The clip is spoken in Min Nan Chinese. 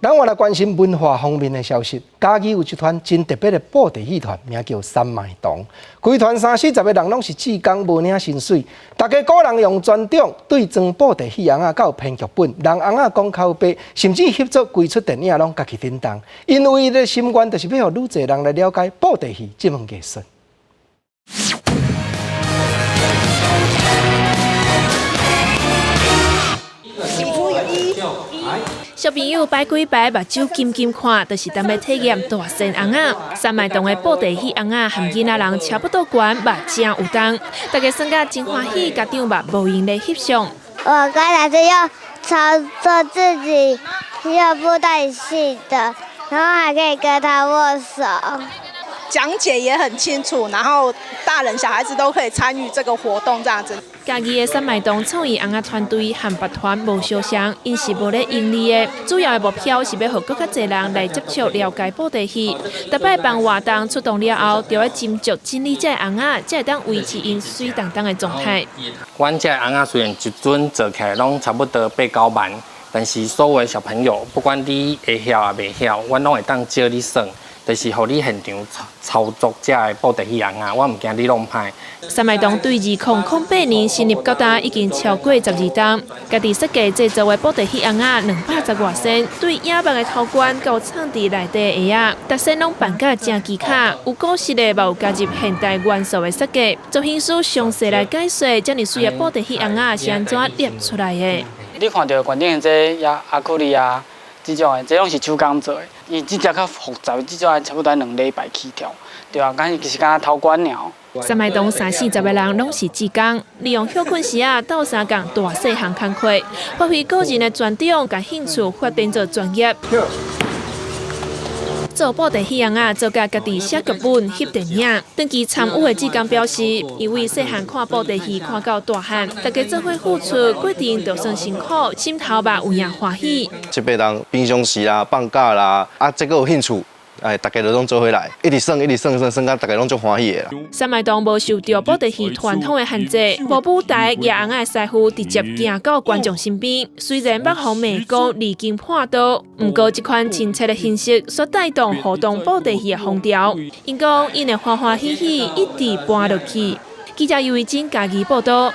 咱換來關心文化方面的消息。嘉義有一團真特別的布袋戲團，名叫三麥堂。規團三四十个人攏是志工，無領薪水。大家個人用專長對裝布袋戲尪仔，佮編劇本，人尪仔講口白，甚至翕做規齣電影攏家己擔當。𪜶唯一的心願就是欲予愈濟人來了解布袋戲這門藝術。小朋友擺幾擺目睭金金看，就是踮咧體驗大仙尪仔。三麥堂的布袋戲尪仔和囡仔人差不多懸，嘛誠有重，大家耍甲真歡喜，家長嘛無閒咧翕相。我剛才是用操作自己用布袋戲的，然後還可以跟他握手。講解也很清楚，然後大人小孩子都可以參與這個活動，這樣子。嘉義的三麥堂創意尪仔團隊和別團無相像，𪜶是無咧盈利的，主要的目標是欲予閣較濟人來接觸了解布袋戲。逐擺辦活動出動了後，著愛斟酌整理這个尪仔，才會當維持𪜶媠當當的狀態。阮這个尪仔雖然一陣做起來攏差不多八九萬，但是所有的小朋友，不管你會曉抑袂曉，阮攏會當教你耍。就是予你現場操作這个布袋戲尪仔，我毋驚你弄歹。三麥堂對2008年成立到今，已經超過12冬。家己設計製作的布袋戲尪仔210外身，對影目的頭冠到藏佇內底的鞋仔，逐身攏扮甲誠奇巧，有古式的，嘛有加入現代元素的設計。造型師詳細來解說，這爾媠的布袋戲尪仔是按怎捏出來的。你看著懸頂這亞阿庫里啊，這種的，這攏是手工做的。伊這隻較複雜，這種差不多2禮拜起跳，對啊，敢其實敢若頭冠爾。三麥堂三四十个人攏是志工，利用歇睏時仔鬥相共大細項工課，發揮個人的專長，共興趣發展做專業。做布袋戲尪仔，做甲家己寫劇本、翕電影。長期參與的志工表示，因為細漢看布袋戲看到大漢，大家做伙付出，過程就算辛苦，心頭嘛有影歡喜。這輩人平常時啦，放假啦，啊，這個有興趣。哎，大家都攏做伙來，一直耍，一直耍，耍耍到大家攏足歡喜的啦。三麥堂無受著布袋戲傳統的限制，無舞台，舉尪仔的師傅直接行到觀眾身邊。雖然欲予罵講離經叛道，毋過這款親切的形式，煞帶動互動布袋戲的風潮。𪜶講𪜶會歡歡喜喜一直搬落去。記者尤維珍嘉義報道。